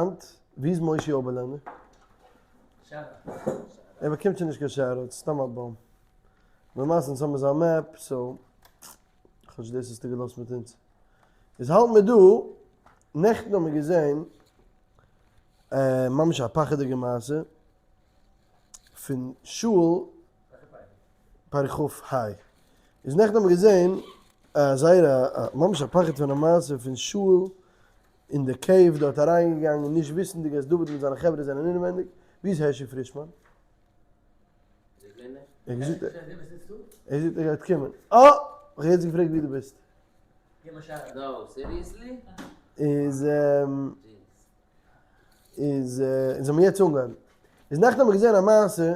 היינט ווי איז מושי אויבערלענדער? ער באקומט שוין נישט קיין shout out, סתם א bum. למעשה אונז האמיר זיין map, so כאטש דאס האסטו געלאזט מיט אונז. איז האלט מיר דא, נעכטן האמיר געזען ממש א פחד'יגע מעשה פון שאול פרק כ ה. איז נעכטן האמיר געזען א זייער א ממש א פחד פון א מעשה פון שאול אין די cave דארט אריינגעגאנגען נישט וויסענדיג אז דוד מיט זיינע חברה זענען אינעווענדיג, ווי איז הערשי פרישמאן? ער האט געזאגט ער גייט קומען. אה! איך האב יעצט געפרעגט ווי דו ביסט. איז איז אונז האבן יעצט אנגעהויבן. איז נעכטן האבן מיר געזען א מעשה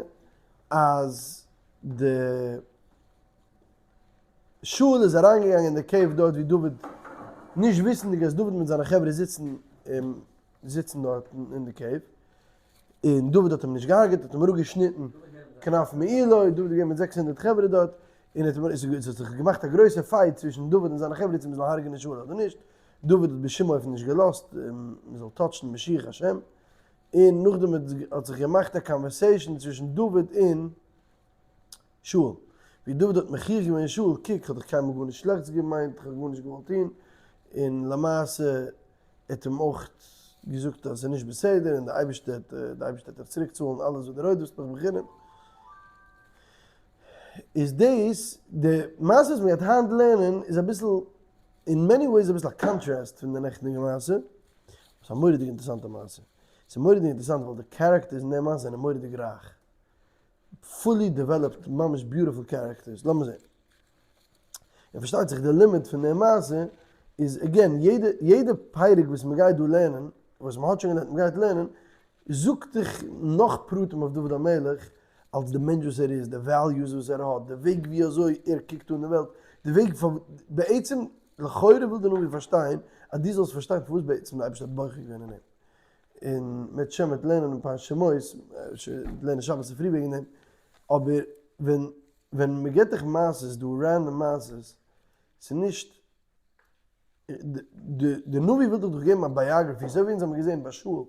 אז די שאול איז אריינגעגאנגען אין די cave דארט ווי דוד, נישט וויסנדיג אז דוד מיט זיינע חברה זיצן זיצן דארט אין די cave, און דוד האט אים נישט געהארגעט, האט אים אראפגעשניטן כנף מעילו, דוד איז געווען מיט 600 חברה דארט, און עס האט זיך געמאכט א גרויסע fight צווישן דוד און זיינע חברה צו מען זאל הרג'נען שאול אדער נישט, דוד האט בשום אופן נישט געלאזט מען זאל touch ן משיח השם, און נאכדעם האט זיך געמאכט א conversation צווישן דוד און שאול. ווי דוד האט מוכיח געווען שאול, קוק, כ'האב דיך קיינמאל גארנישט שלעכטס געמיינט, כ'האב גארנישט געוואלט טון, און למעשה ער האט אים אויך געזאגט אז ס'איז נישט בסדר, און די אייבערשטער וועט די אייבערשטער וועט דיך צוריק צאלן אלעס וואס דו רודפ'סט מיך בחינם. איז דאס, די מעשה וואס מ'גייט היינט לערנען איז אביסל, אין many ways אביסל א contrast פון די נעכטיגע מעשה, ס'איז א מורא'דיג אינטערעסאנטע מעשה. ס'איז מורא'דיג אינטערעסאנט ווייל די characters אין די מעשה זענען מורא'דיג רייך. fully developed ממש beautiful characters, לאמיר זעהן. און פארשטייט זיך די לימוד פון די מעשה איז again יעדע יעדע פרק וואס מען גייט דא לערנען, וואס מען האט שוין געלערנט מען גייט לערנען, זאגט דיך נאך פרטים אויף דוד המלך אלס די מענטש וואס ער איז, די values וואס ער האט, די וועג ווי אזוי ער קוקט אן די וועלט, די וועג פאר בעצם לכאורה וויל די נביא פארשטיין אז דו זאלסט פארשטיין פארוואס בעצם די אייבערשטער האט בוחר געווען אין אים. און מ'וועט שוין מיט לערנען אין פרשת שמות, לערנען שבת צופרי וועגן דעם, אבער ווען ווען מ'געט דיך מעשות דא, random מעשות, ס'איז נישט, די די נביא וויל דיך דאך געבן א biography, אזוי ווי אונז האבן געזען ביי שאול,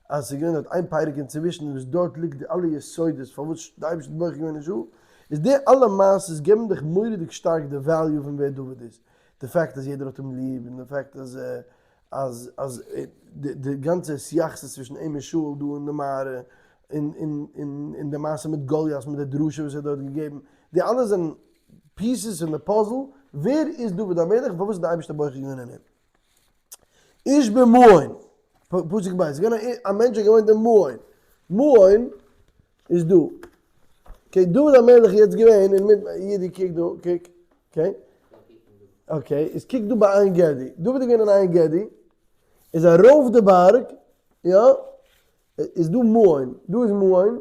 אז ס'איז געווען דארט איין פרק אינצווישן וואס דארט ליגט די אלע יסודות פארוואס די אייבערשטער האט בוחר געווען אין שאול, איז די אלע מעשות געבן דיך מורא'דיג שטארק די value פון ווער דוד איז, די fact אז יעדער האט אים ליב, און די fact אז אז אז די גאנצע התייחסות צווישן אים און שאול דא אין די מערה, און און און און די מעשה מיט גוליית מיט די דרשה וואס ער האט דארט געגעבן, די אלע זענען pieces פון די פאזל, ווער איז דוד המלך און פארוואס איז די אייבערשטער בוחר געווען אין אים? איש במעון, פסוק ב', ס'איז געווען א מענטש האט געוואוינט אין מעון, מעון איז דא, okay דוד המלך איז יעצט געווען אין מיט, אידי קוק דא, קוק, okay, okay, איז קוק דא ביי עין גדי, דוד איז געווען אין עין גדי, איז ארויף די בארג, יא, איז דא מעון, דא איז מעון,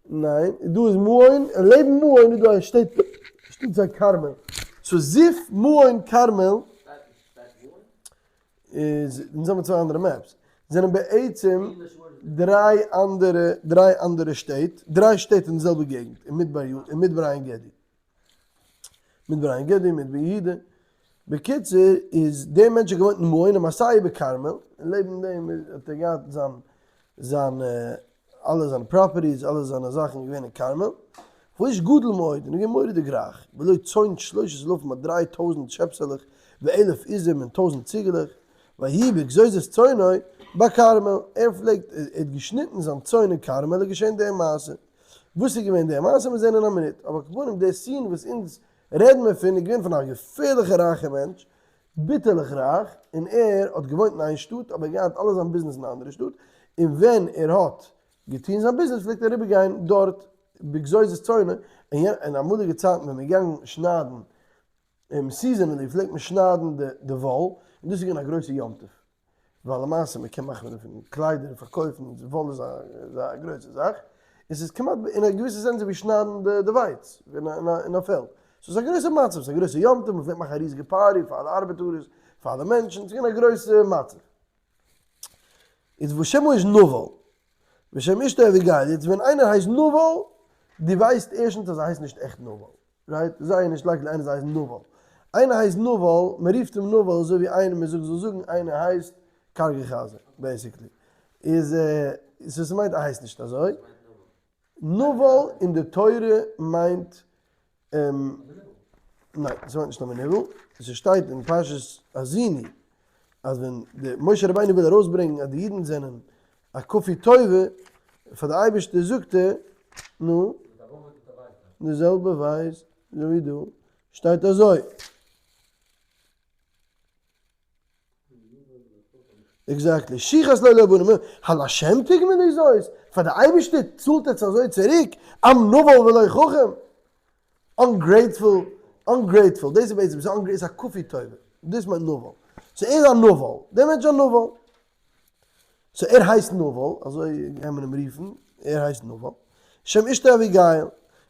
ניין, דא איז מעון, און לעבן מעון איז דא א שטעטל, שטאט זיין כרמל, so זיף מעון כרמל, איז, אונז האבן צוויי אנדערע maps, זענען בעצם דריי אנדערע, דריי אנדערע שטעט, דריי שטעט אין די זעלבע געגנט, אין מדבר יו, אין מדבר עין גדי. מדבר עין גדי, מדבר יהודה. בקיצור, איז דער מענטש האט געוואוינט אין מעון ומסעי' בכרמל, און לעבן דעם האט ער געהאט זיין, זיין אלע זיינע properties, אלע זיינע זאכן איז געווען אין כרמל, והאיש גדול מאוד, און איז געווען מורא'דיג רייך, ולו צאן שלושת אלפים האט 3000 שעפסעלעך, ואלף עזים און טויזנט ציגעלעך, ויהי בגזוזת צאנו בכרמל, ער פלעגט, ער האט געשניטן זיין צאן אין כרמל, איז געשען די מעשה. וואס איז געווען די מעשה מיר זעהן אין א מינוט, אבער על כל פנים די scene וואס אונז רעדן מיר פון איז געווען פון א געפערליכע רייכע מענטש, ביטערליך רייך, און ער האט געוואוינט אין איין שטאט אבער געהאט אלע זיין ביזנעס אין א אנדערע שטאט, און ווען ער האט געטון זיין ביזנעס פלעגט ער אריבער גיין דארט בגזוזת צאנו, און אין אמאליגע צייטן ווען מען איז געגאנגען שניידן seasonally פלעגט מען שניידן די וואל, און דאס איז געווען א גרויסע יום טוב. ווייל למעשה מען קען מאכן דערפון קליידער און פארקויפן, וואל איז א גרויסע זאך, און ס'איז כמעט אין א געוויסע sense ווי שניידן די ווייץ אין א פעלד, סאו ס'איז א גרויסע מצב, ס'איז א גרויסע יום טוב, מ'פלעגט מאכן א ריזיגע party פאר אלע ארבעטארערס, פאר אלע מענטשן, ס'איז געווען א גרויסע מצב. איז ושם האיש נבל, ושם אשתו אביגיל, יעצט ווען איינער הייסט נבל, דו ווייסט ערשטנס אז ער הייסט נישט עכט נבל, right? זייער נישט likely איינער זאל הייסן נבל. איינער הייסט נבל, מען רופט אים נבל אזוי ווי איינער מען זאגט זאל זאגן איינער הייסט. קארגע חזיר, basically. איז so ס'מיינט ער הייסט נישט אזוי. נבל אין די תורה מיינט ניין, ס'מיינט נישט א מנוול. ס'שטייט אין פרשת האזיני אז ווען די משה רבינו וויל ארויסברענגען אז די אידן זענען א כפוי טובה פאר די אייבערשטער זאגט ער, נו, די זעלבע ווייז אזוי ווי דא שטייט אזוי. Exactly, שיחת לא לבנים, הלשם תגמלו זאת, פאר די אייבערשטער צאלט עטס אזוי צוריק, עם נבל ולא חכם, ungrateful, ungrateful, דאס איז בעצם, ס'איז א כפוי טובה, דאס מיינט נבל, so ער איז א נבל, דער מענטש איז א נבל, so ער הייסט נבל, אזוי קען מען אים רופן, ער הייסט נבל, שם אשתו אביגיל,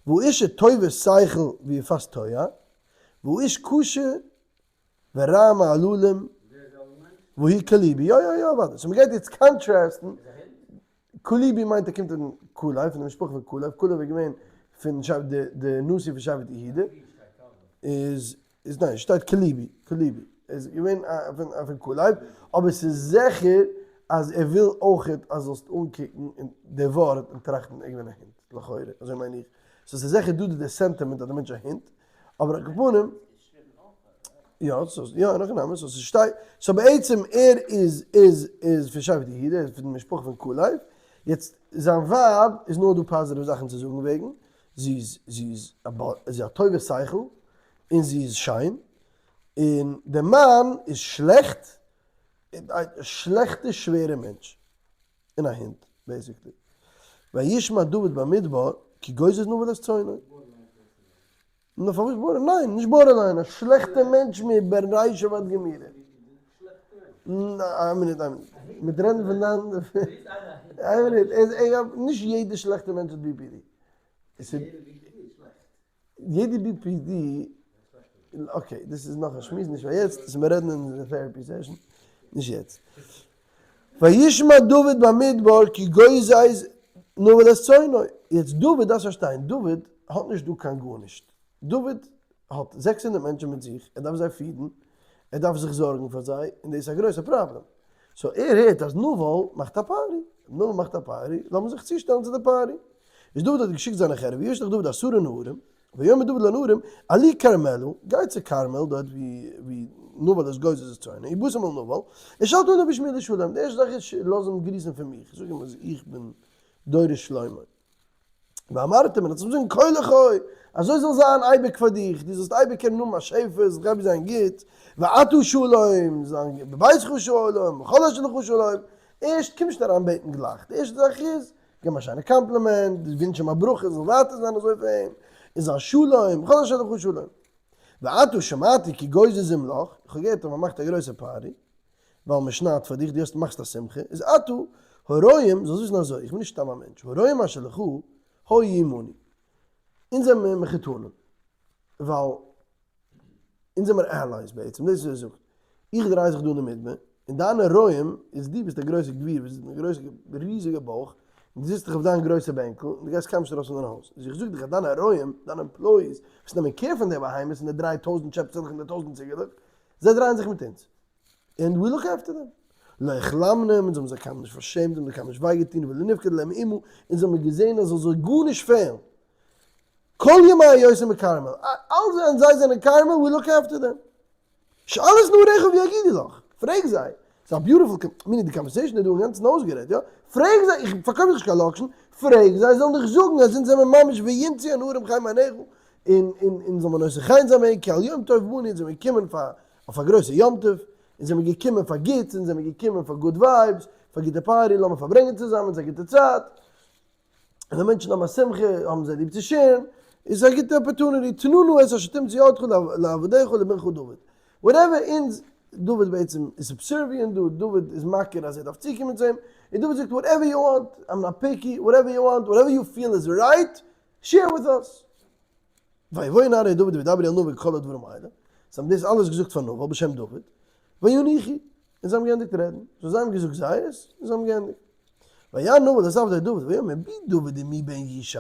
והאשה טובת שכל ויפת תואר, והאיש קשה ורע מעללים והוא כלבי, יא יא יא אוודאי, so מ'גייט יעצט contrast ן, כלבי מיינט ער קומט פון כלב, פון די משפחה פון כלב, כלב איז געווען פון שבט די די נשיא פון שבט יהודה, איז איז ניין שטייט כלבי, כלבי, איז געווען א פון א פון כלב, אבער ס'איז זיכער אז ער וויל אויכעט אז זאלסט אנקוקן אין די ווארט און טראכטן ער איז געווען א הונט, לכאורה, אזוי מיין איך, so ס'איז זיכער דא די sentiment אז די מענטש איז א הונט, אבער על כל פנים, יא, יא, אין הכי נמי, so ס'שטייט, so בעצם ער איז איז איז פון שבט יהודה, ער איז פון די משפחה פון כלב, יעצט זיין ווייב איז נאר דא פאזיטיוו זאכן צו זאגן וועגן, זי איז זי איז א זי האט טובת שכל, און זי איז שיין, און די מאן איז שלעכט, א שלעכטע שווערע מענטש, און א הונט, basically. וישמע דוד במדבר כי גוזז נבל את צאנו. נו פארוואס border? ניין, נישט borderline, א שלעכטע מענטש מבראשית ועד גמירה. איין מינוט, איין מינוט. מיט רעדן פון דיין. איין מינוט, נישט יעדע שלעכטע מענטש האט BPD. יעדע BPD, okay, דאס איז נאך א שמועס, נישט פאר יעצט, דאס מיר רעדן אין די therapy session, נישט יעצט. וישמע דוד במדבר כי גוזז נבל את צאנו. יעצט דוד, דארפסט פארשטיין, דוד האט נישט דא קיין גארנישט. דוד האט 600 מענטשן מיט זיך, ער דארף זיי feed ן, ער דארף זיך זארגן פאר זיי, און דאס איז א גרויסע פראבלעם. so ער הערט אז נבל מאכט א party. נבל מאכט א party, לאמיר זיך צושטעלן צו די party. איז דוד האט געשיקט זיינע חברה, וישלח דוד עשרה נערים, ויאמר דוד לנערים, עלו כרמלה, גייט צו כרמל, דארט ווי נבל איז גוזז את צאנו, ובאתם אל נבל, ושאלתם אותו בשמי לשלום, די ערשטע זאך איז לאז אים גריסן פון מיך, זאג אים אז איך בין דורש שלומו. ואמרתם, און האט אים זאגן, כה לחי, אזוי זאל זיין אייביג פאר דיך, דו זאלסט אייביג קענען האבן א שפע, עס זאל אייביג זיין גוט, ואתה שלום, זיין בביתך שלום, וכל אשר לך שלום, ערשט קום נישט אריין בעטן גלייך, די ערשטע זאך איז, געב אים א שיינע קאמפלימענט, ווינטש אים א ברכה זאל ווייטער זיין אזוי פאר אים, און זיין שלום, וכל אשר לך שלום. ועתה שמעתי כי גוזזים לך, איך האב געהערט אז מען מאכט א גרויסע party, ווייל מען שניידט פאר דיך, דו האסט מאכסט א שמחה, איז עתה הרועים, זאלסט וויסן אזוי, איך בין נישט סתם א מענטש, הרועים אשר לך, היו עמנו. אונז זעמיר מחותנים, ווייל אונז זעמיר allies בעצם, דאס איז וואס ער זאגט, איך דריי זיך דא אין די מדבר, און דיינע רועים איז דו ביסט א גרויסע גביר וואס זיצט מיט א גרויסע ריזיגע בויך, און דו זיצט דיך אויף דיין גרויסע בענקל, און דו גייסט קיינמאל נישט ארויס פון דיין הויז. איז איך זאג דיך אז דיינע רועים, דיינע employees, וואס נעמען care פון די בהמות און די 3000 שעפסעלעך און די טויזנט ציגעלעך, זיי דרייען זיך מיט אונז. און we look after them. לא הכלמנום, אונז האבן זיי קיינמאל נישט פארשעמט, אונז האבן זיי קיינמאל נישט וויי געטון, ולא נפקד להם מאומה, אונז האבן געזען אז זאל זיי גארנישט פעלן. כל ימי היותם בכרמל, אלס ווען זיי זענען כרמל, we look after them. שאל את נעריך ויגידו לך, פרעג זיי, ס'איז א beautiful, meaning די conversation איז דא אינגאנצן אויסגערעדט, יא? פרעג זיי, איך פארקויף דיך נישט קיין לאקשן, פרעג זיי, זאלן דיך זאגן אז אונז זעמער ממש וימצאו הנערים חן בעיניך, און און אונז זאל מען נושא חן זיין בעיניך, כי על יום טוב באנו, אונז זעמער געקומען פאר אויף א גרויסע יום טוב, אונז זעמער געקומען פאר גוטס, אונז זעמער געקומען פאר good vibes, פאר גוטע party, לאמיר פארברענגען צוזאמען, ס'איז א גוטע צייט. און ווען מענטשן האבן א שמחה האבן זיי ליב צו share ן, איז א גוטע opportunity, תנה נא את אשר תמצא ידך לעבדך לבנך דוד. Whatever אונז, דוד בעצם איז subservient דא, דוד איז מכיר אז ער דארף צוקומען צו אים, און דוד זאגט whatever you want, I'm not picky, whatever you want, whatever you feel is right, share with us. ויבואו נערי דוד וידברו אל נבל ככל הדברים האלה, זיי האבן דאס אלעס געזאגט פאר נבל בשם דוד, וינוחו, און זיי האבן געענדיגט רעדן, so זיי האבן געזאגט זייערס, און זיי האבן געענדיגט. ויען נבל את עבדי דוד ויאמר מי דוד ומי בן ישי,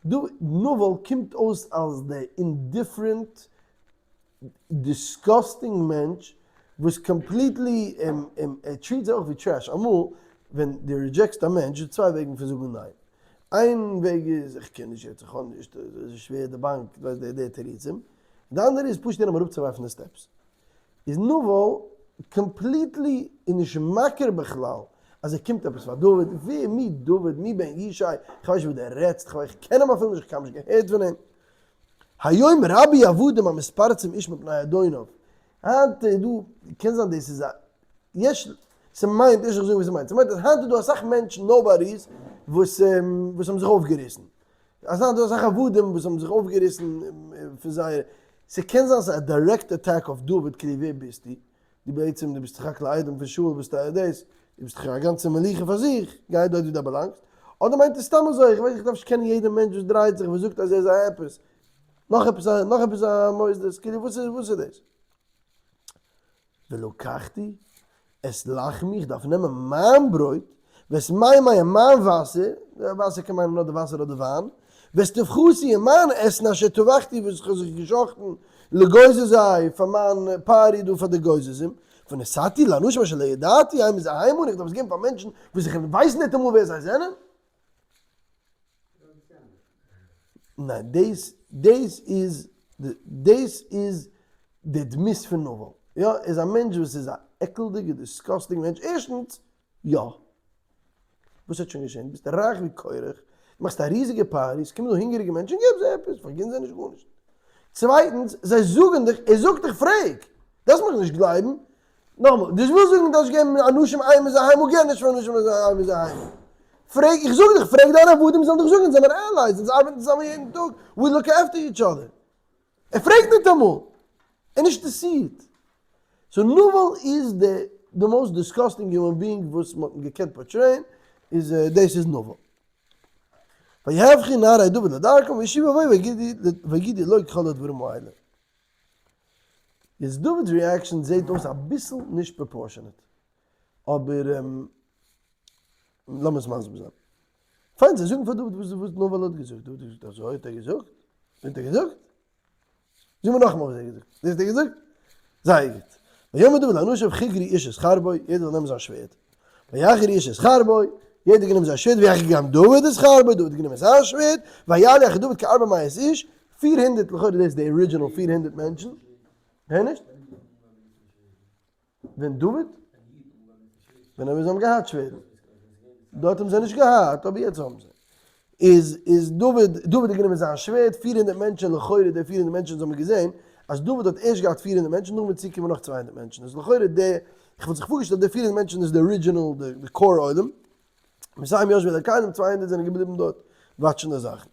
נבל קומט אויס אלס די indifferent disgusting מענטש. וואס completely ער treat זיי אויך ווי trash. אמאל ווען דו reject סט א מענטש איז צוויי וועגן פון זאגן ניין. איין וועג איז איך קען נישט יעצט, איך האב נישט, עס איז שווער, די באנק, ווייסט די די תירוצים. די אנדערע איז פשוט יענעם אראפצואווארפן די steps. איז נבל completely איז נישט מכיר בכלל אז ער קומט עפעס פאר דוד, ווער מי דוד מי בן ישי, איך ווייס נישט וואס דו רעדסט, איך קען אים אפילו נישט, איך האב נישט געהערט פון אים. היום רבו עבדים המתפרצים איש מפני אדוניו, היינט איז דא, קען זיין דאס איז א, יש, ס'מיינט, נישט איך זאג וואס ס'מיינט, ס'מיינט אז היינט איז דא אסאך מענטשן nobodies וואס וואס האבן זיך אויפגעריסן, אז היינט איז דא אסאך עבדים וואס האבן זיך אויפגעריסן פון זייער, ס'קען זיין ס'איז א direct attack אויף דוד, כאילו ווער ביסטו? דו בעצם דו ביסט דאך א איידעם פון שאול ביסטו א דאס, דו ביסט דאך א גאנצע מלוכה פאר זיך, גיי דארט ווי דו באלאנגסט, אדער מיינט עס סתם אזוי, איך ווייס איך דארף נישט קענען יעדע מענטש וואס דרייט זיך וואס זאגט אז ער איז א עפעס, נאך עפעס א נאך עפעס א מוסדות, כאילו וואס איז וואס איז דאס? ולקחתי את לחמי, איך דארף נעמען מיין ברויט, ואת מימי און מיין וואסער, וואסער קען מיינען אדער וואסער אדער וויין, ואת טבחתי און מיין עסן אשר טבחתי וואס איך האב זיך געשחטן לגוזזי פאר מיין party דא פאר די גוזזים, ונתתי לאנשים אשר לא ידעתי הם איז אהיים און איך דארף עס געבן פאר מענטשן וואס איך ווייס ניטאמאל ווער זיי זענען. ניין דאס דאס איז דאס איז די דמות פון נבל, יא ער איז א מענטש וואס איז א עקלדיגע disgusting מענטש, ערשטנס יא וואס האט שוין געשען ביסט רייך ווי קורח, מאכסט א ריזיגע party, עס קומען דא הונגעריגע מענטשן געב זיי עפעס, פארגין זיי נישט גארנישט, צווייטנס זיי זאגן דיך, ער זאגט דיך פרעג, דארפסט מיך נישט גלייבן, נאכאמאל, דו ווילסט זאגן דארפסט געבן אנשים איין איז אהיים און געב נישט פאר אנשים איין איז אהיים. פרעג, איך זאג דיך, פרעג דיינע עבדים זאלן דיך זאגן, אונז זעמיר allies, אונז ארבעטן צוזאמען יעדן טאג, we look after each other. ער פרעגט ניטאמאל, ער איז נישט אינטערעסירט. so נבל איז די די most disgusting human being וואס מען האט געקענט portray ען, איז דאס איז נבל. ויהפכו נערי דוד לדרכם וישובו ויגידו לו ככל הדברים האלה. יעצט דוד'ס reaction זעהט אויס אביסל נישט proportionate, אבער לאמיר עס מסביר זיין. פיין זיי זאגן פאר דוד וואס נבל האט געזאגט, דוד האט געזאגט אזוי האט ער געזאגט? האט ער געזאגט? זאג מיר נאכאמאל וואס ער האט געזאגט, דאס האט ער געזאגט? זייער גוט. ויאמר דוד לאנשיו חגרו איש את חרבו, יעדער זאל נעמען זיין שווערד. ויחגרו איש את חרבו, יעדער האט גענומען זיין שווערד, ויחגר גם דוד את חרבו, דוד האט גענומען זיין שווערד, ויעלו אחרי דוד כארבע מאות איש, 400, לכאורה דאס איז די original 400 מענטשן, הער נישט? ווען דוד? ווען זיי האבן געהאט שווערדן. דארט האבן זיי נישט געהאט, אבער יעצט האבן זיי. איז איז דוד, דוד האט גענומען זיין שווערד, 400 מענטשן, לכאורה די 400 מענטשן האבן מיר געזען, אז דוד האט ערשט געהאט 400 מענטשן, נאכדעם איז צוגעקומען נאך 200 מענטשן, איז לכאורה די, איך וואלט זיך פארגעשטעלט די 400 מענטשן איז די original, די core עולם, מאתים ישבו על הכלים, 200 זענען געבליבן דארט watch ן די זאכן.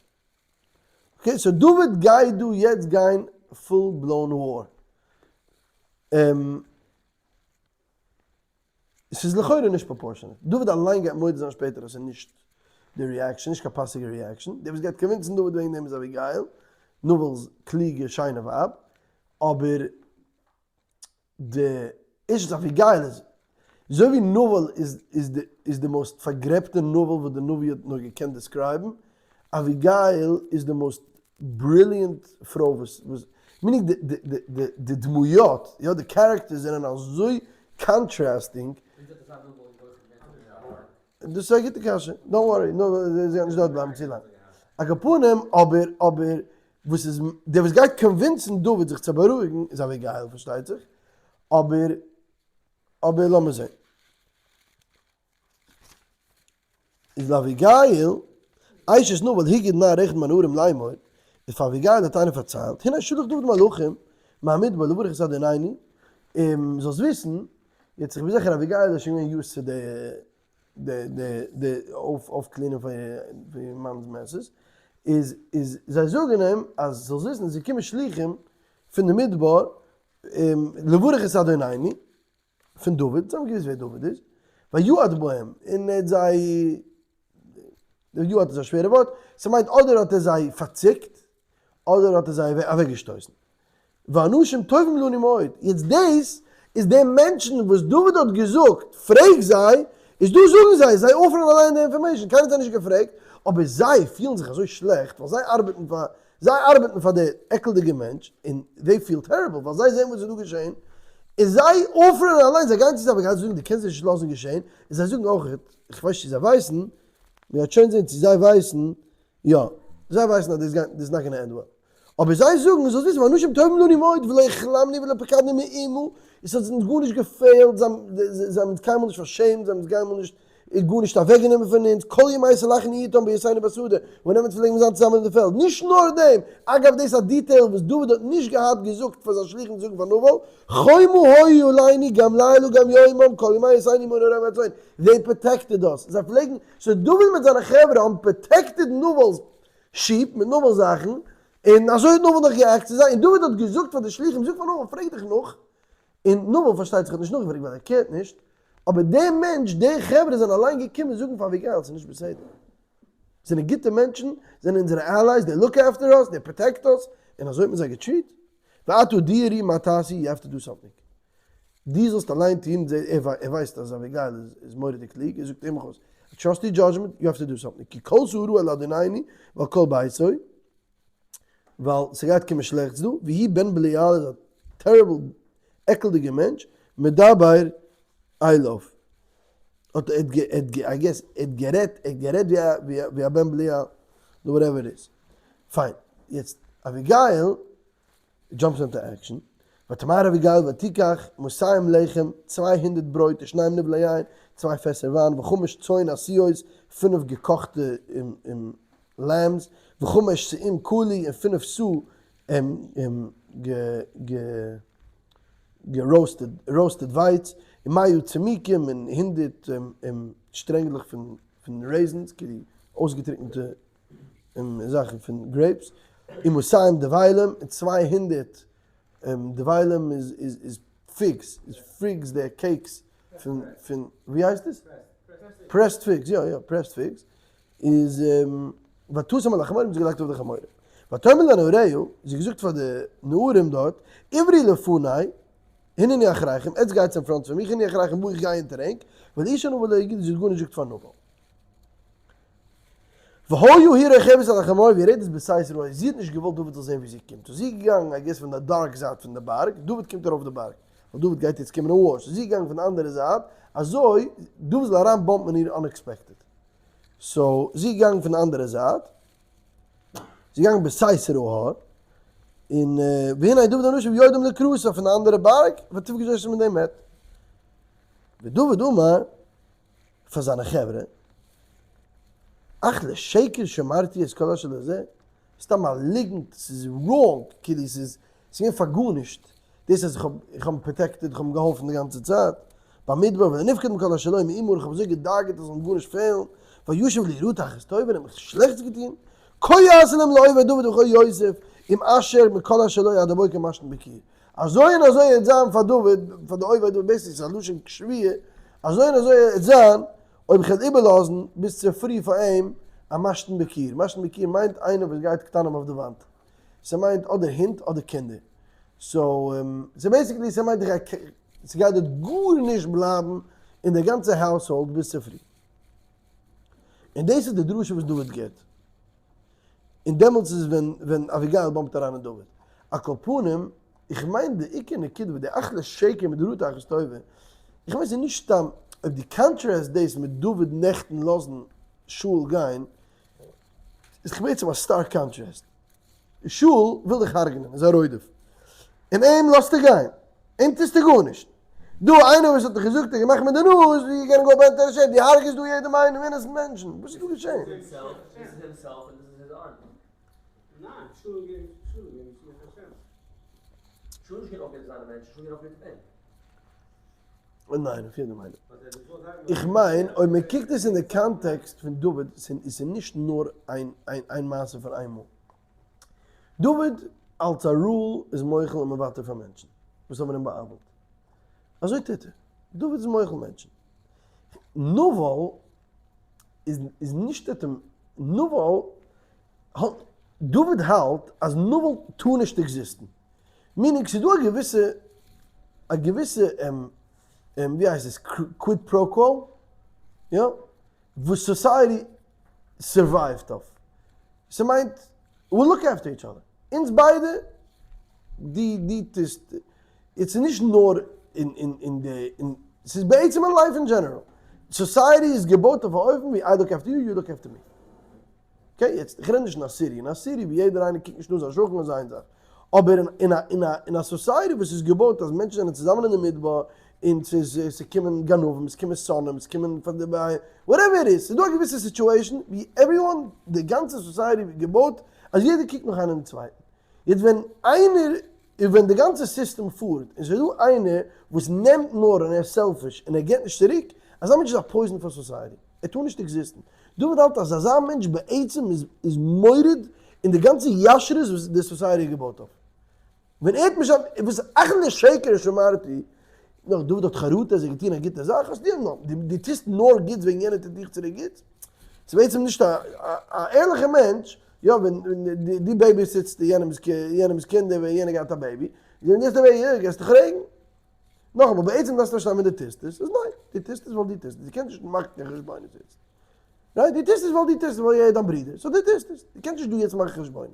okay, so דוד גייט דא יעצט גיין full blown war. ס'איז לכאורה נישט proportionate. דוד אליין גייט מודה זיין שפעטער אז ס'איז נישט די reaction, נישט קיין פאסיגע reaction. דער וואס גייט convince ן דוד וועגן דעם איז אביגיל, נבל'ס קלוגע שיינע ווייב. אבער די אשת אביגיל איז, אזוי ווי נבל איז איז די איז די most פארגרעבטע נבל וואס די נביא האט נאר געקענט describe ן, אביגיל איז די most brilliant פרוי וואס וואס meaning די די די די די דמויות יא די characters זענען אזוי contrasting. דאס איז א גוטע קשיא, don't worry, נו זי גייט נישט דארט בלייבן צו לאנג. על כל פנים, אבער אבער וואס איז דער וואס גייט convince ן דוד זיך צו בארואיגן איז אביגיל פארשטייט זיך, אבער אבער לאמיר זען. איז לאביגיל, אשת נבל הגיד נער אחד מהנערים לאמור, איז פאר אביגיל האט איינער פארציילט, הנה שלח דוד מלאכים מהמדבר לברך את אדונינו, און זאלסט וויסן, יעצט איך בין זיכער אביגיל איז שוין געווען used צו די די די די אויף אויף clean ען פון איר מאנ'ס messes, איז איז זיי זאגן אים אז זאלסט וויסן עס איז געקומען שלוחים פון די מדבר לברך את אדונינו, פון דוד, זיי האבן געוואוסט ווער דוד איז, ויעד בהם, און ער האט זיי, ויעד איז א שווערע ווארט, ס'מיינט אדער האט ער זיי פארציקט, אדער האט ער זיי אוועקגעשטויסן. ואנשים טובים לנו מאוד, יעצט דאס איז די מענטשן וואס דוד האט געזאגט פרעג זיי, איז דא זאגן זיי, זיי offer ן אליין די information, קיינער האט זיי נישט געפרעגט, אבער זיי פילן זיך אזוי שלעכט ווייל זיי ארבעטן פאר, זיי ארבעטן פאר די עקלדיגע מענטש, און they feel terrible ווייל זיי זעען וואס איז דא געשען. און זיי offer ען אליין, זיי גייען צו זיי אביגיל זאגן דו קענסט נישט לאזן געשען, און זיי זאגן אויך, איך ווייס נישט צו זיי ווייסן, מען גייט שוין זען צו זיי ווייסן, יא, זיי ווייסן אז דאס גייט, this not gonna end well. אבער זיי זאגן, זאלסט וויסן, ואנשים טובים לנו מאוד ולא החלמנו ולא פקדנו מאומה, עס האט אונז גארנישט געפעלט, זיי האבן אונז קיינמאל נישט פארשעמט, זיי האבן אונז קיינמאל נישט גארנישט אוועקגענומען פון אונז, כל ימי התהלכנו אתם בהיותנו בשדה, ווען אונז פלעגן מיר זיין צוזאמען אין די פעלד. נישט נאר דעם, אגב דאס איז א detail וואס דוד האט נישט געהאט געזאגט פאר זיין שליחים צו זאגן פאר נבל, חומה היו עלינו גם לילה גם יומם כל ימי היותנו עמנו רעים הצאן, they protected us, זיי פלעגן, so דוד מיט זיינע חברה האבן protected נבל'ס sheep מיט נבל'ס זאכן, און אזוי האט נבל נאך גע'act צו זיי, און דוד האט געזאגט פאר די שליחים, זאג פאר נבל, פרעג דיך נאך, און נבל פארשטייט זיך האט נישט נאכגעפרעגט ווייל ער care ט נישט, אבער דער מענטש, די חברה זענען אליין געקומען זאגן פאר אביגיל ס'איז נישט בסדר. זענען גוטע מענטשן, זענען אונזערע allies, they look after us, they protect us, און אזוי האט מען זיי גע treat. ועתה דערי מה תעשי, you have to do something. דו זאלסט אליין טון, ער ווייסט אז אביגיל איז מורא'דיג קלוג, ער זאגט אים אויס, I trust your judgment, you have to do something, כי כלתה הרעה אל אדונינו ועל כל ביתו, ווייל ס'גייט קומען שלעכטס דא, והוא בן בליעל איז א terrible עקלדיגע מענטש, מדבר אליו. האט ער I guess ער האט גערעדט, ער האט גערעדט ווי א בן בליעל, נו whatever it is. פיין, יעצט אביגיל jumps into action, ותמהר אביגיל ותקח מאתים לחם, 200 ברויט, ושנים נבלי יין, צוויי פעסער וויין, וחמש צאן עשויות, פינף געקאכטע lambs, וחמש סאים קלי, און פינף סאה גע roasted ווייץ, ומאה צמוקים, און 100 שטרענגלעך פון raisins, כאילו אויסגעטריקענטע זאכן פון grapes, ומאתים דבילים, און 200 דבילים איז figs, איז figs די cakes פון, ווי הייסט עס? Pressed figs, יא יא, pressed figs, איז ותשם על החמורים, זי געלייגט אויף די חמורים. ותאמר לנעריה, זי געזאגט פאר די נערים דארט, עברו לפני, הנני אחריכם, עטס גייטס אין front פון מיך, הנני אחריכם, וואו איך גיי אונטער ענק, ולאיש נבל לא הגידה, זי האט גארנישט געזאגט פאר נבל. והיה היא רוכבת על החמור ויורדת בסתר ההר, זי האט נישט געוואלט דוד זאל זען ווי זי קומט, so זי איז געגאנגען I guess פון די dark זייט פון די בארג, דוד קומט ארויף די בארג, ווייל דוד גייט יעצט קומען אין war, so זי איז געגאנגען פון די אנדערע זייט, אזוי דוד זאל אריין bump ן אין איר unexpected. So זי איז געגאנגען פון די אנדערע זייט, זי איז געגאנגען בסתר ההר, און והנה דוד ואנשיו יורדים לקראתה פון די אנדערע בארג, ותפגש אותם מיט דעם מת. ודוד אמר פאר זיינע חברה, אך לשקר שמרתי את כל אשר לזה, סתם א ליגנט, ס'איז wrong, כאילו ס'איז געווען פאר גארנישט, דאס אז איך האב איך האב אים protected, איך האב אים געהאלפן די גאנצע צייט, במדבר ולא נפקד מכל אשר לו מאומה, איך האב אזוי געדאגה'ט אז זאל אים גארנישט פעלן, וישב לי רעה תחת טובה, און ער האט מיך שלעכטס געטון, כה יעשה להם לאויבי דוד וכה יוסף עם אשר מכל אשר לו עד הבוקר משתין בקיר. אזוי און אזוי העט זיין פאר דוד, פאר די אויבי דוד, basically ס'איז א לשון שבועה, אזוי און אזוי העט זיין אויב איך וועל איבערלאזן ביז צופרי פאר אים א משתין בקיר, משתין בקיר מיינט איינער וואס גייט קטנים אויף די וואנט, ס'מיינט אדער הינט אדער קינדער, so ס'איז basically ס'מיינט איך גיי ס'גייט דארט גארנישט בלייבן אין די גאנצע household ביז צופרי. און דאס איז די דרשה וואס דוד גיבט. און דעמאלטס איז ווען ווען אביגיל bump ט אריין אין דוד. על כל פנים, איך מיין די עיקר נקודה וואס די אכלה שקר מיט די רעה תחת טובה, איך מיין ס'איז נישט סתם, אויב דו contrast דאס מיט דוד נעכטן לאזן שאול גיין, איז בעצם א stark contrast. שאול וויל דיך הרג'נען, איז א רודף. און אים לאזטו גיין. אים טוסטו גארנישט. דא איינער וואס האט דיך געזאגט און געמאכט מיט די נאז, ווי you gonna go better shape, דו הרג'סט דא יעדעם איינעם innocent מענטשן. וואס איז דא געשען? ניין, אויף יעדעם איינעם. איך מיין אויב מען קוקט עס אין די context פון דוד, איז עס נישט נאר איין מעשה פון איין מאל. דוד אלס א rule איז מוחל און מוותר פאר מענטשן וואס האבן אים בא'עוול'ט. אזוי טוט ער. דוד איז מוחל מענטשן. נבל איז נישט האט אים, נבל האט, דוד האלט אז נבל טאר נישט exist ן. Meaning ס'איז דא א געוויסע, א געוויסע ווי הייסט עס, quid pro quo, יא, וואס society survive ט אויף. ס'מיינט, we look after each other. אונז ביידע, דו דו טוסט, איז נישט נאר. אין אין די אין ס'איז בעצם אין life אין general. Society איז געבויט אויף א אופן ווי I look after you, you look after me. Okay, יעצט איך רעד נישט אין א city, אין א city ווי יעדער איינער קוקט נישט נאר זיין שכן איז איין זאך, אבער אין א אין א אין א society וואס איז געבויט אז מענטשן זענען צוזאמען אין די מדבר און ס'איז ס'קומען גנבים, ס'קומען שונאים, ס'קומען פאר די whatever it is, ס'איז דא א געוויסע situation ווי everyone, די גאנצע society איז געבויט אז יעדער קוקט נאך איינעם דעם צווייטן. יעצט ווען איינער און ווען די גאנצע סיסטעם פארט און ס'איז דא איינער וואס נעמט נאר און ער איז selfish און ער געבט נישט צוריק, אזא מענטש איז א poison פאר society, ער טאר נישט exist ן. דוד האלט אז אזא מענטש בעצם איז איז מורד אין די גאנצע ישרות וואס די society איז געבויט אויף. ווען ער האט נישט וואס אכן לשקר שמרתי, נאך דוד האט חרטה אז ער האט געטון א גוטע זאך, האסט דיר נאר, דו טוסט נאר גוטס וועגן יענער טוט דיך צוריק גוטס. ס'איז בעצם נישט א א ערליכע מענטש, יא ווען דו babysit סט יענעמ'ס קינדער ווען יענער געהאט א baby, ווען דו האסט א baby גייסטו דיך רעגן. נאכאמאל, בעצם דארפסטו פארשטיין ווען דו טוסט עס, איז ניין, דו טוסט עס ווייל דו טוסט עס, דו קענסט נישט מאכן קיין חשבונות יעצט. Right? דו טוסט עס ווייל דו טוסט עס, ווייל ער איז דיין ברודער, so דו טוסט עס, דו קענסט נישט דא יעצט מאכן חשבונות.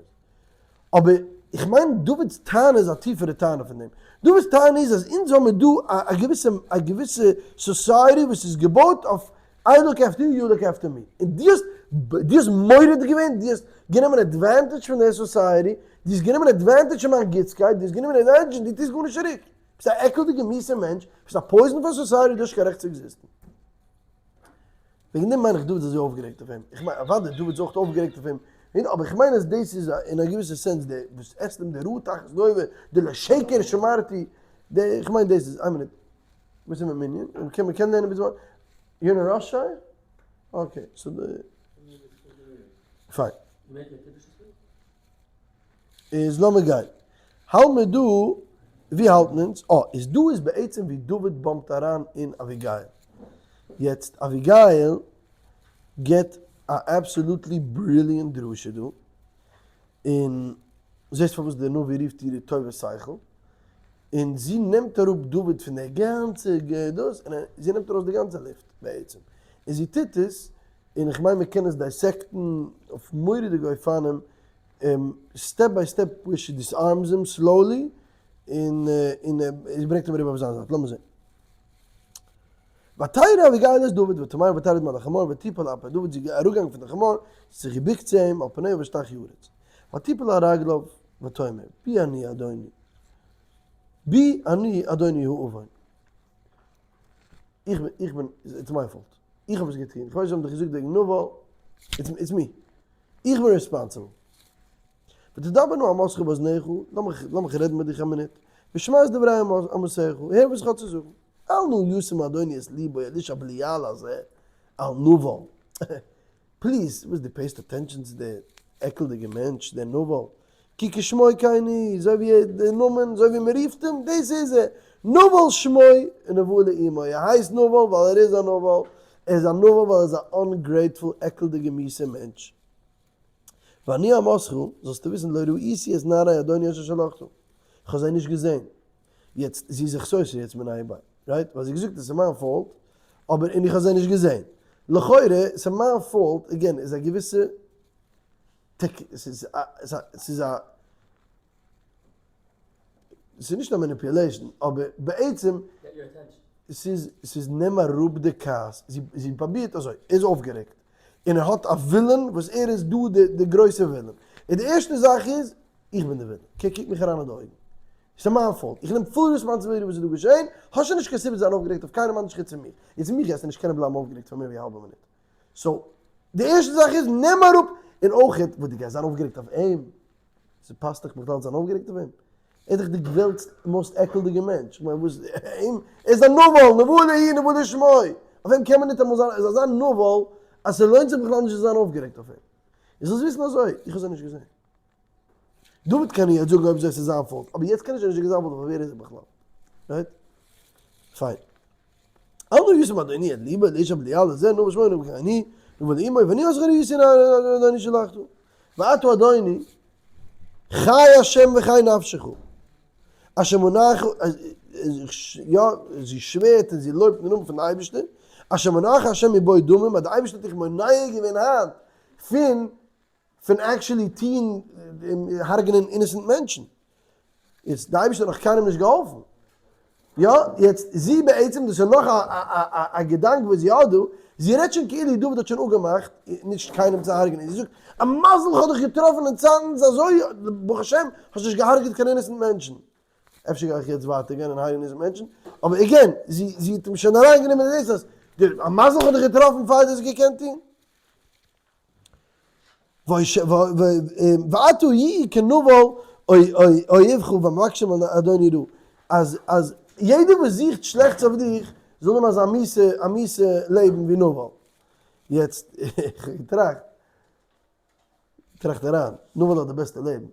אבער איך מיין דוד'ס טענה איז א טיפערע טענה פון דעם. דוד'ס טענה איז אז אונז האמיר דא א געוויסע א געוויסע society וואס איז געבויט אויף I look after you, you look after me. און דו האסט דו האסט מורד געווען, דו האסט גענומען advantage פון דער society, דו האסט גענומען advantage פון מיין גוטסקייט, דו האסט גענומען advantage און דו טוסט גארנישט צוריק. ביסט א עקלדיגע מיסע מענטש, ביסט א poison פאר society, דו האסט נישט קיין רעכט צו exist ן. וועגן דעם מיין איך דוד איז אזוי אויפגערעגט אויף אים, איך מיין אוודאי דוד איז אויך אויפגערעגט אויף אים, אבער איך מיין אז דאס איז אין א געוויסע sense די וואס עסט אים די רעה תחת נובע, די לשקר שמרתי, די איך מיין דאס איז, איין מינוט, וואס איז מיט מנין? מ'קען מ'קען לערנען ביז you're in a rush Shai? Okay, so די פיין. איז לאמיר גיין. האלט מיר דא, ווי האלטן אונז? אה, איז דא איז בעצם ווי דוד bump ט אריין אין אביגיל. יעצט אביגיל גיבט א absolutely brilliant דרשה דא, און זעסט פארוואס דער נביא רופט איר טובת שכל, און זי נעמט אראפ דוד פון די גאנצע דאס, און זי נעמט ארויס די גאנצע לופט בעצם, און זי טוט עס, און איך מיין מען קען עס dissect ן אויף מורא'דיגע אופנים, step by step ווי she disarms him slowly, און און עס ברענגט אים אריבער אויף זיין זייט, לאמיר זען. ותרא אביגיל את דוד ותמהר ותרד מעל החמור ותפל על פני דוד, זי איז אראפגעגאנגען פון די חמור, זי האט זיך געבוקט צו אים על פניה ותשתחו ארץ. ותפל על רגליו ותאמר בי אני אדוני בי אני אדוני העוון. איך בין, איך בין, it's my fault. איך האב עס געטון. איך ווייס נישט וואס האבן דיך געזאגט וועגן נבל, it's me. איך בין responsible. ותדבר נא אמתך באזניך, לאמיך רעדן מיט דיך א מינוט, ושמע את דברי אמתך, הער וואס איך האב צו זאגן. אל נא ישים אדוני את ליבו אל איש הבליעל הזה, אל נבל. Please, וואס דו pay סט attention צו די עקלדיגע מענטש, דער נבל. כי כשמו כן הוא, אזוי ווי דער נאמען, אזוי ווי מען רופט אים, דאס איז ער. נבל שמו ונבלה אמו, ער הייסט נבל ווייל ער איז א נבל, ער איז א נבל ווייל ער איז א ungrateful עקלדיגע מיסע מענטש. ואני אמתך, זאלסטו וויסן, לא ראיתי את נערי אדוני אשר שלחת, איך האב זיי נישט געזען. יעצט, זי איז זיך סותר יעצט מיניה וביה, right? ווייל זי האט געזאגט עס איז מיין fault, אבער און איך האב זיי נישט געזען. לכאורה, עס איז מיין fault, again, איז א געוויסע ס'איז א, ס'איז א, ס'איז נישט א manipulation, אבער בעצם, ס'איז, ס'איז נעם אראפ די כעס, זי, זי פראבירט אזוי, ער איז אויפגערעגט, און ער האט א ווילען וואס ער איז דא די, די גרויסע ווילען, און די ערשטע זאך איז, איך בין די ווילען, קוק, קוק מיך אריין אין די אויגן, ס'איז מיין fault, איך נעם full responsibility וואס איז דא געשען, האסט שוין נישט קיין סיבה צו זיין אויפגערעגט אויף קיינעם אנדערש חוץ פון מיר, יעצט מיך גייסטו נישט קענען בלייבן אויפגערעגט פאר מער ווי א האלבע מינוט. So, די ערשטע זאך איז, נעם אראפ, און אויכעט, וואס דו גייסט זיין אויפגערעגט אויף אים? ס'פאסט דיך בכלל צו זיין אויפגערעגט אויף אים? ער איז דאך די וועלט'ס most עקלדיגע מענטש, כ'מיין וואס, אים, ער איז א נבל, נבלה הוא נבלה שמו, אויף אים קען מען ניטאמאל זיין, ער איז אזא נבל, אז ס'לוינט זיך בכלל נישט צו זיין אויפגערעגט אויף אים. און זאלסט וויסן אזוי, איך האב זיי נישט געזען. דוד קען יעצט זאגן אויב אזוי ס'איז זיין fault, אבער יעצט קען ער שוין נישט זאגן זיין fault ווייל ווער איז ער בכלל? Right? פיין. אל נא ישם אדוני את ליבו לאיש הבליעל הזה נבל שמו נבל כן הוא נבלה אמו ואני אמתך לא ראיתי נערי אדוני שלחת ועתה אדוני חי השם וחי נפשך אשר מנעך יא זי שווערט און זי לויבט אין נאמען פון אייבערשטער אשר מנעך השם מבוא דמים אז די אייבערשטער האט דיך מונע געווען היינט פון פון actually טוהן און הרג'נען innocent מענטשן. איז די אייבערשטער האט נאך קיינעם נישט געהאלפן. יא, יעצט זי בעצם, דאס איז נאך א געדאנק וואס זי האט דא, זי רעדט שוין כאילו דוד האט שוין אפגעמאכט נישט קיינעם צו הרג'נען, זי זאגט, א מזל כ'האב דיך געטראפן אין צייטנס אזוי, ברוך השם האסט נישט געהארגעט קיין innocent מענטשן. אפשר גיי איך יעצט ווייטער גיין און הרג'נען innocent מענטשן, אבער again, זי זי האט אים שוין אריינגענומען אין דאס אז, א מזל כ'האב דיך געטראפן פאר דו האסט געקענט טון. ועתה יהיו כנבל אויביך והמבקשים אדוני רעה, אז אז יעדער וואס זוכט שלעכטס אויף דיך זאל האבן אזא מיסע א מיסע לעבן ווי נבל. יעצט איך האב געטראכט, טראכט אריין, נבל האט די בעסטע לעבן.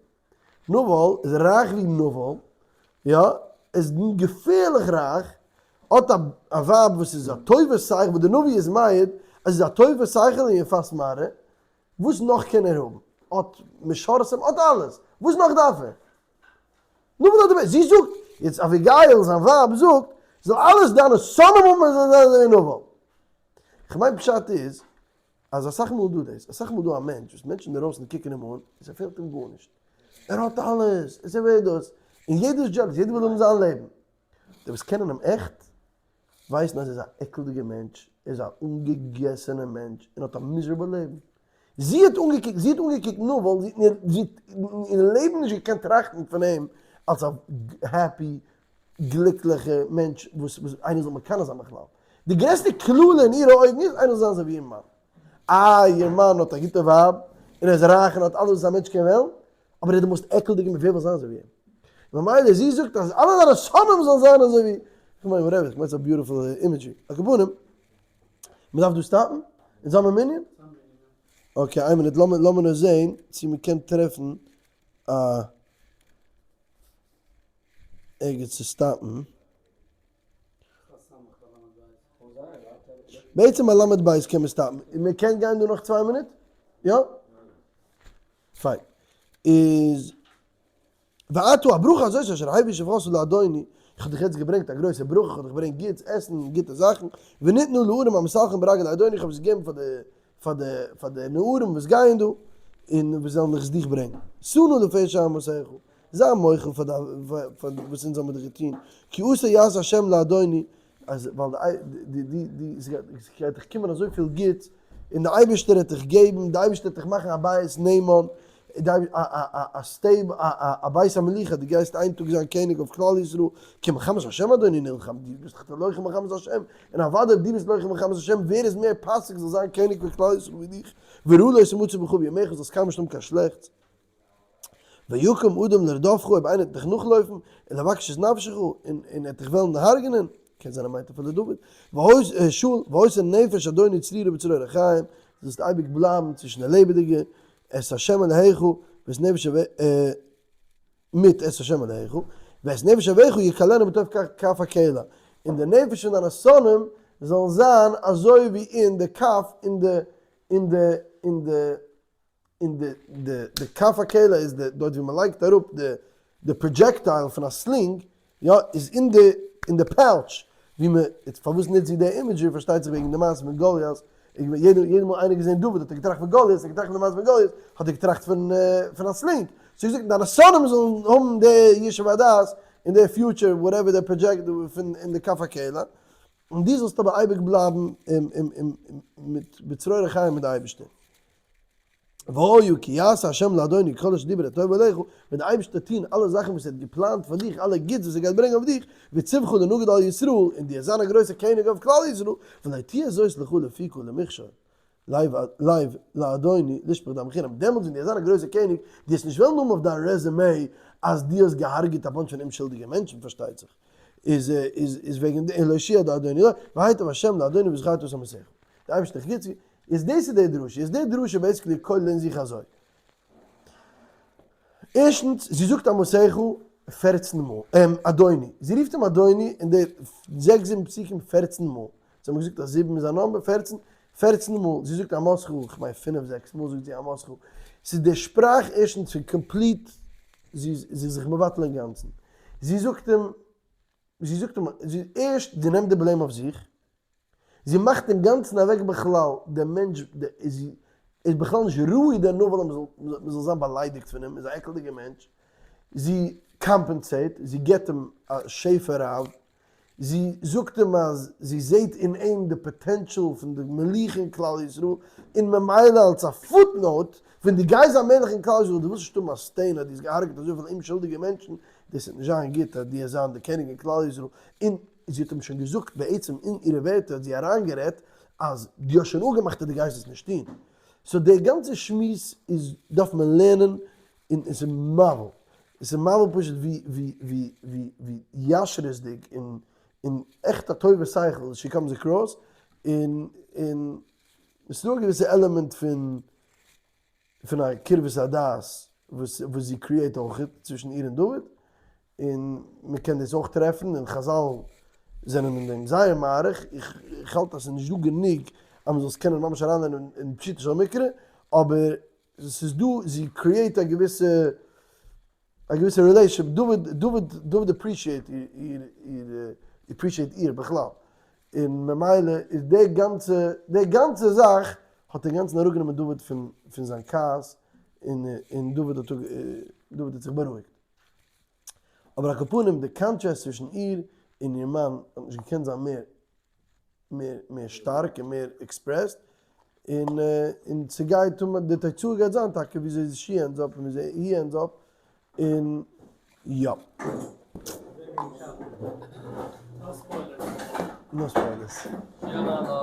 נבל איז רייך ווי נבל, יא, ער איז געפערליך רייך, האט א ווייב וואס איז א טובת שכל, וואס די נביא איז מעיד אז זי איז א טובת שכל און יפת מראה, וואס נאך קען ער האבן? האט משרתים, האט אלעס, וואס נאך דארף ער? נבל האט די בעסטע, זי זאגט, יעצט אביגיל זיין ווייב זאגט, זאל אלעס דיינע שונאים האבן און זאל זיין אזוי ווי נבל. כ'מיין פשט איז, אז אסאך מאל דא דאס, אסאך מאל דא א מענטש וואס מענטשן אינדערויסן קוקן אים אן, און ס'פעלט אים גארנישט, ער האט אלעס, עס איז ווערד דאס, און יעדער איז jealous, יעדער וויל האבן זיין לעבן. די וואס קענען אים עכט, ווייסן אז ער איז א עקלדיגער מענטש, ער איז א אנגעגעסענער מענטש, און האט א miserable לעבן. זי האט אנגעקוקט, זי האט אנגעקוקט נבל, זי האט זי האט אין לעבן נישט געקענט טראכטן פון אים אלס א happy, גליקליכע מענטש וואס וואס איינער זאל מקנא זיין בכלל. די גרעסטע קללה אין אירע אויגן איז איינער זאל זיין אזוי ווי איר מאן. איי איר מאן האט א גוטע ווייב און ער איז רייך און האט אלעס וואס א מענטש קען וועלן, אבער ער איז די most עקלדיגע מענטש, ווער וויל זיין אזוי ווי אים? ממילא זי זאגט אז אלע זיינע שונאים זאלן זיין אזוי ווי, איך מיין whatever, איך מיין ס'איז א beautiful imagery. על כל פנים, מ'דארף דא stop ן? אונז האבן מנין? okay איין מינוט לאמיר נאר זעהן צו מ'קען טרעפן א. ערגעץ צו stop ן. בעצם א למד בית קען מען stop ן. מען קען גיין דא נאך 2 מינוט? יא? פיין. איז ועתה הברכה הזאת אשר הביא שפחתך לאדוני, איך האב דיך יעצט געברענגט א גרויסע ברכה, איך האב דיך געברענגט גוטס, עסן, גוטע זאכן, וניתנו לנערים המתהלכים ברגלי אדוני, איך האב עס געגעבן פאר די פאר די פאר די נערים וואס גייען דא, און וואס זאלן דיך דיך ברענגען. שא נא לפשע אמתך, זיי מוחל פאר די פאר וואס אונז האבן דיר געטון, כי עשה יעשה ה' לאדוני, אז ווייל די די די די ס'גייט דיך קומען אזויפיל גוטס, און די אייבערשטער וועט דיך געבן, די אייבערשטער וועט דיך מאכן א בית נאמן, א stable, א בית המלוכה, דו גייסט איין טאג זיין קעניג אויף כלל ישראל, כי מלחמת השם אדוני נלחם, דו ביסט דאך דער לוחם מלחמת השם, און אוודאי אויב דו ביסט לוחם מלחמת השם, ווער איז מער פאסיג זאל זיין קעניג פון כלל ישראל ווי דיך, ורעה לא תמצא בך בימיך, זאלסט קיינמאל נישט האבן קיין שלעכטס. ויקום אדם לרדופך, אויב איינער וועט דיך נאכלויפן, און לבקש את נפשך, און ער וועט דיך וועלן הרג'נען, קען זיין ער מיינט אפילו דוד, שאול, והיתה נפש אדוני צרורה בצרור החיים, זאלסט אייביג בלייבן צווישן די לעבעדיגע, את ה' אלהיך, ואת נפש מיט את ה' אלהיך, ואת נפש אויביך יכלנה בתוך כף הקלע, און די נפש פון דיינע שונאים זאלן זיין אזוי ווי אין די כף אין די אין די אין די אין די די די כף הקלע איז די דארט ווי מען לייגט אראפ די די projectile פון א sling יא איז אין די אין די pouch ווי מען איצט פארוואס נוצט זי די imagery פארשטייט זיך וועגן די מעשה פון גוליית יעדע יעדע מאל איינער געזען דוד האט ער געטראכט פון גוליית האט ער געטראכט פון די מעשה פון גוליית האט ער געטראכט פון פון א sling so געזאגט דיינע שונאים זאלן האבן די ישוב הדעת אין די future whatever די project פון אין די כף הקלע און דו זאלסט אבער אייביג בלייבן מיט בצרור החיים מיט די אייבערשטער. והיה כי יעשה ה' לאדוני כל אשר דיבר הטוב אליך, ווען די אייבערשטער טון אלע זאכן וואס ער האט געפלאנט פאר דיך, אלע גוטס וואס ער גייט ברענגען אויף דיך, והציבך לנגיד על ישראל, און דו וועסט זיין א גרויסער קעניג אויף כלל ישראל, ולא תהיה זאת לך לפקה ולמכשול לב לאדוני לשפך דם חינם, דעמאלטס ווען דו וועסט זיין א גרויסער קעניג, דו וועסט נישט וועלן האבן אויף דיין רעזעמעי אז דו האסט געהארגעט א bunch פון אומשולדיגע מענטשן, פארשטייט זיך איז איז וועגן די להושיע לאדוני לא, והיטב ה' לאדוני וזכרת את אמתך, די אייבערשטער גיט צו, איז דאס איז די דרשה, איז די דרשה basically כולל אין זיך אזוי, ערשטנס, זי זאגט אמתך 14 מאל, אדוני, זי רופט אים אדוני אין די זעקס זיבן פסוקים 14 מאל, זיי האבן געזאגט אז זיבן איז א number, 14, 14 מאל, זי זאגט אמתך, כ'מיין פינף זעקס מאל זאגט זי אמתך, ס'איז די שפראך ערשטנס פון complete, זי איז זיך מבטל אינגאנצן, זי זאגט אים, זי זאגט אים, זי ערשט זי נעמט די blame אויף זיך, זי מאכט אינגאנצן אוועק בכלל דעם מענטש, זי איז בכלל נישט ראוי דער נבל אז מען זאל זיין באליידיגט פון אים, איז א עקלדיגער מענטש, זי compensate, זי געבט אים א שפע רב. זי זאגט אים אז זי זעהט אין אים די potential פון די מלוכה אין כלל ישראל, און ממילא אלס א footnote, ווען דו גייסט זיין מלך אין כלל ישראל, דו ווילסט נישט האבן א stain אז דו האסט געהארגעט אזויפיל אומשולדיגע מענטשן, דאס וועט נישט זיין גוט אז דו וועסט זיין די קעניג אין כלל ישראל, און זי האט אים שוין געזאגט בעצם אין אירע ווערטער האט זי אריינגערעדט אז דו האסט שוין אפגעמאכט אז דו גייסט עס נישט טון. so דער גאנצער שמועס איז דארף מען לערנען און עס איז מבהיל, עס איז מבהיל פשוט ווי ווי ווי ווי ווי ישרות'דיג און און עכט א טובה שכל she comes across, און און עס איז דא א געוויסע עלעמענט פון פון א קירבת הדעת וואס וואס זי create אויך צווישן איר און דוד, און מען קען דאס אויך טרעפן און חזל זענען אין דעם זייער מאריך, איך האלט אז ס'איז נישט דא גענוג אז מען זאל עס קענען ממש אריינלערנען אין פשוטו של מקרא, אבער ס'איז דא, זי create א געוויסע א געוויסע relationship, דוד דוד דוד appreciate איר איר appreciate איר בכלל, און ממילא איז די גאנצע די גאנצע זאך האט אינגאנצן אראפגענומען דוד פון פון זיין כעס, און און דוד האט דוד האט זיך בארואיגט. אבער על כל פנים די contrast צווישן איר און איר מאן האט נישט געקענט זיין מער מער מער שטארק און מער expressed, און און ס'גייט האבן די תוצאה גייט זיין טאקע וויאזוי she ends up און וויאזוי he ends up, און יא. No spoilers.